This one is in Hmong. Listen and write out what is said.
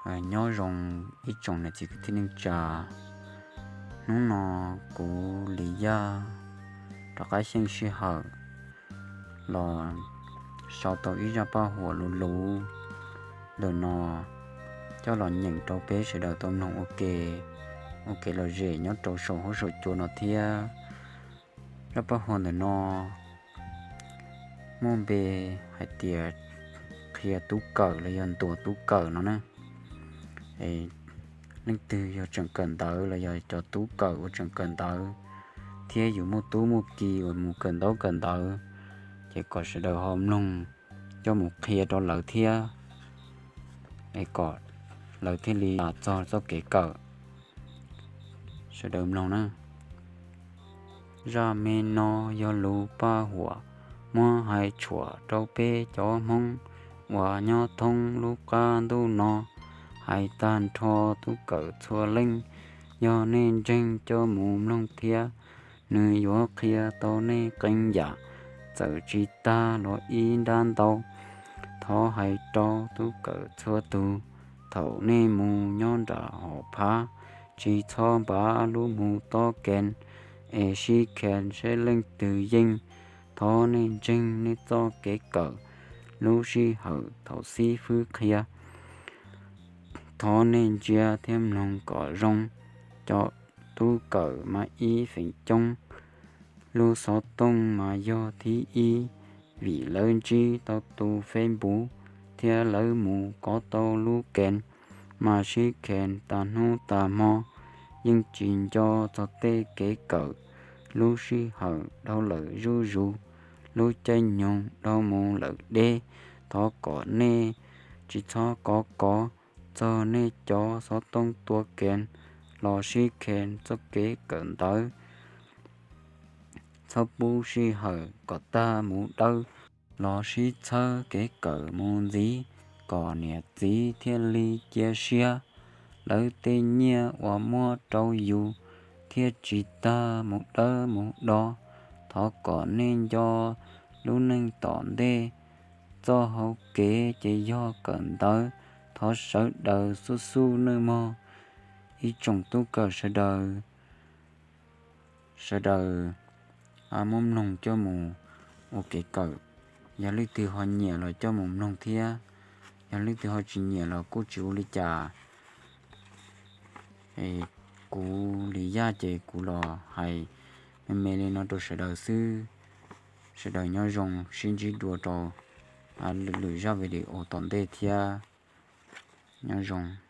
Nyob zoo ib tsoom niam txiv kwv tij neej tsa, hnub no kuv Li Yaj rov qab xyeej sij hawm los sau tau ib zaj paj huam luv luv ntawm no coj los nyeem rau peb sawv daws tau mloog ua ke, ua kev lom zem nyob rau saum huab saum cua no thiab. Zaj paj huam ntawm no muaj npe hais tias qhia tub kawm los yog ntuas tub kawm no na. Leej twg yog tseem kawm ntawv los yog cov tub kawm uas tseem kawm ntawv thiab yus muaj tub muaj ki uas mus kawm ntaub kawm ntawv, ces kom sawv daws ho mloog coj mus qhia rau lawv thiab, es kom lawv thiaj li txog txoj kev kawm. Sawv daws mloog na. Zaj me no yog lus paj huam muab hais tshuam rau peb cov Hmoob uas nyob thoob lub qab ntuj no, hais tag nrho tub kawm txhua leej, yog nej ntseeg coj mus mloog thiab, nws yuav qhia tau nej qee yam, txawm tsis tag los ib nrab ntau. Thov hais rau tub kawm txhua tus, thaum nej mus nyob nram hom phab, tsis txhob npav lub mus tob kees, es sib khees seb leej twg yeej. Thov nej ntseeg nej txoj kev kawm lub sij hawm thaum xib fwb qhia. Thov nej ntsia thiab mloog kom zoo, cov tub kawm mas ib feem coob. Lub xov tooj mas yog thib ib, vim lawv ntsib tau tus Facebook thiab lawv mus kov tau lub kees, mas sib khees tas hnub tas hmo, yeej tsis nco txog tej kev kawm. Lub sij hawm dhau lawm zuj zus, lub caij nyoog dhau mus lawm deb. Thov kom nej tsis txhob kov kov txog nej cov xov tooj tua kees los sib khees txoj kev kawm ntawv. Txhob pub sij hawm kom tag mus dawb, los sib txhawb kev kawm mus ntxiv, kom niam txiv thiaj li cia siab. Lawv tej nyiaj uas muab rau yus thiaj tsis tag mus dawb mus do. Thov kom nej nco lub neej tom ntej, txoj hau kev ces yog kawm ntawv. Thov sawv daws xub xub nawj mog. Ib tsoom tub kawm sawv daws, sawv daws muab mloog coj mus ua kev kawm. Yog leej twg ho nyiam los coj mus mloog thiab, yog leej twg ho tsis nyiam los kuj tsis ua li cas. Kuv Li Yaj ces kuv los hais me me li no rau sawv daws xwb. Sawv daws nyob zoo, sib ntsib dua rau lwm zaj video tom ntej thiab. Nyob zoo.